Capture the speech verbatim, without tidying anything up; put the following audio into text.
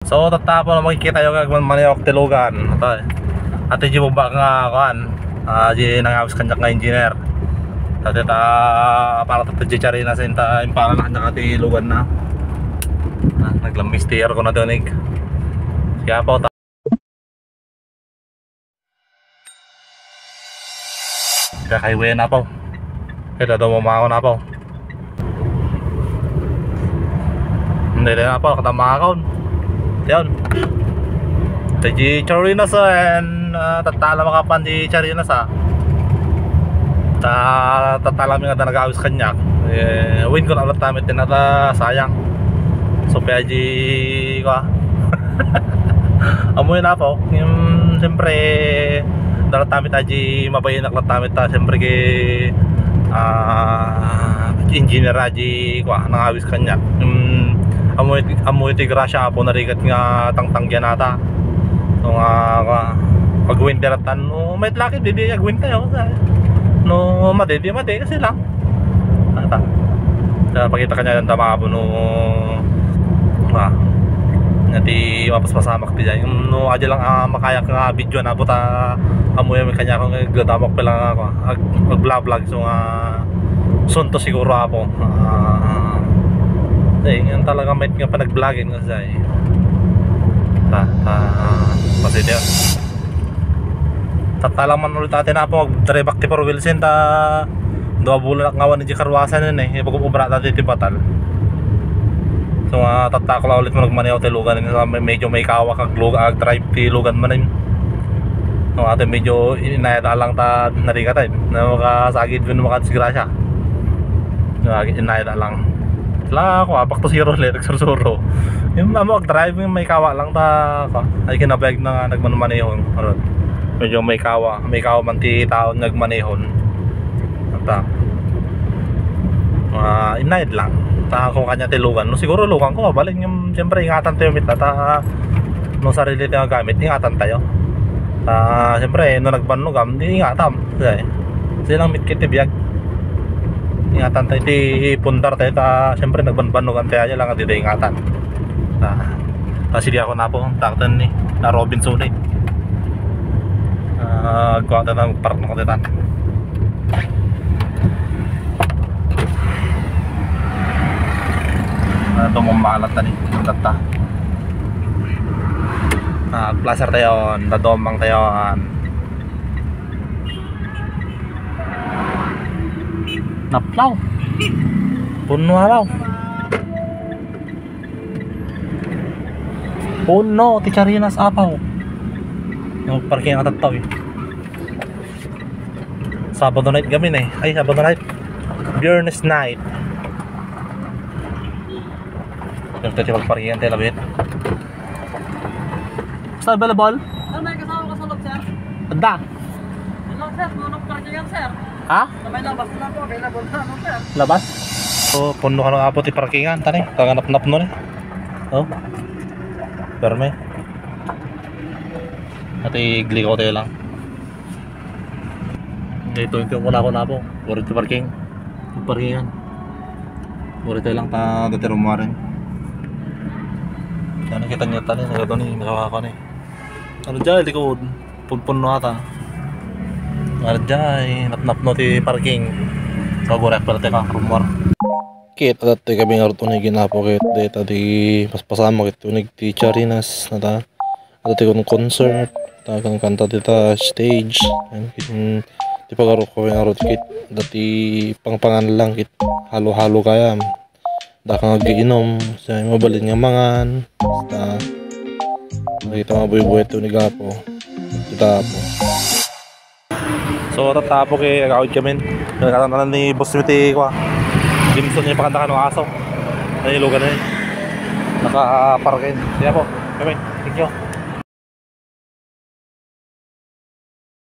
So, tatta Apo, no makikitayo nga agmanmaniok ti lugan. Ito, eh. Ati di baba nga, kuan, ah, di nangawis kaniak nga engineer. Dati ta, para tatta di charina sa inta, impala na kaniak ti lugan na. Ah, naglambis ti aircon na tunig. Kaya po, ta- Kaya kay Wen, Apo. Kaya daw mamakon, Apo. Hindi din, Apo, katamakon. Yun. Di charina sa, and, ah, tattala makapan di charina sa. Ta, tattala mi nga da nagawis kaniak. Eh, win ko na ulit tamit din ata, sayang. So, kaya di, kwa. Amoy na po. Yung, siyempre, dala tamit aji, mabayin aklat tamit ta, siyempre, kay, ah, engineer aji, kwa, nangawis kaniak. Yung, amoy, amoy ti grasya, Apo, narigat nga tangtanggian ata. So, nga, kwa, pag winter at tan-, no, may lakit, di, di, ag winter, oh, sa-, no, madi, di, madi, kasi lang. Ata. Sa pakita kaniak dayta, Apo, no, ah, nga ti mapaspasamak ti jay. No, aja lang, ah, makayak nga video na po ta, amoy kaniak nga gadamak pa lang ako, ag-, mag-vlog-vlog. So, nga, sunto siguro, Apo. Ah, eh, yan talaga may nga panag-vlogging nga jay. Ta, ta, pasensya. Tattala man ulit atin, Apo, mag-drive back ti four wheels ta dua bulan ak ngawan iti karwasan, eh. Ipag-ubra ta ti batal. So, nga, tattako la ulit man nagmaneho ti lugan, eh. Medyo may kawak ag lug-, ag drive ti lugan man, eh. So, ate, medyo inayat lang ta narigat, eh. Na makasagid, makadisgrasya. So, inayat lang. Sila ako, ah, back to zero ulit, nagsursuro. Yung amo, ag-drive, yung may kawa lang ta, ka-, ay kinabayag na nga nagmanmaneho. Aron. Medyo may kawa, may kawa man ti taon nagmanehon. Ata. Ah, inayad lang. Ta, kung kanya ti lugan. No, siguro lugan ko, mabalin yung, siyempre, ingatan tayo, mit, ta, no, sarili tayo gamit, ingatan tayo. Ta, siyempre, no, nagbanlugam, di ingatan. Say. Silang mitkit ti biag. Ingatan tayo ti pundar tayo ta, siyempre, nagbanbannugan tayo, aja lang, di tayo ingatan. Ah, ta, sige ako na po, taktan ni, na Robinson, eh. Ah, kuha tayo ng park na katitan. Ah, ito mong malat na ni, tatta. Ah, placer tayo, dadomang tayo, ah. Naplaw. Puno araw. Puno ti Charinas, Apo. Yung parking ang tattaw, eh. Sabado night kami na, eh. Ay, Sabado night. Biyernes night. Yung tati magparkingan tayo labit. Basta available? Sir, may kasama ko sa loob, sir. Anda? Hello, sir. Ngunong parkingan, sir? Ha? Sa may labas na po, available na, ano, sir? Labas? So, puno ka ng apo ti parkingan, tani. Tanganap-nap nun, eh. Oh. Perme. Ati, iglikaw tayo lang. Ito, ito yung una ko na po. Puro ito parking. Yung parkingan. Puro ito lang ta, dati rumarin. Yan, kita niyo, tani, nagkataon, eh. Nakakakon, eh. Ano dyan, likod? Punpunno ata. Nga dyan, napnapno ti parking. Pagurek pala ti kakrumor. Kit, adda ti kami nga rut uneg ni Apo, kit dayta ti paspasama kit uneg ti Charinas, nata. Adda ti kon concert, ta kan kanta dita stage. Yan, kit, mm, ti pagarup ko nga rut kit, adda ti pangpangan lang, kit halo-halo kayam. Dakang agiinom, sa mabalin nga mangan. Basta, makita nga buhi-buhi ti uneg ni Apo. Kita Apo. So, tatta Apo, kay agawid kami. Nagkatanan ni boss mi ti, kwa, Jimson, yung pakanta kano aso. Ay, lugan na yun. Naka-parking. Kaya po, kami. Thank you.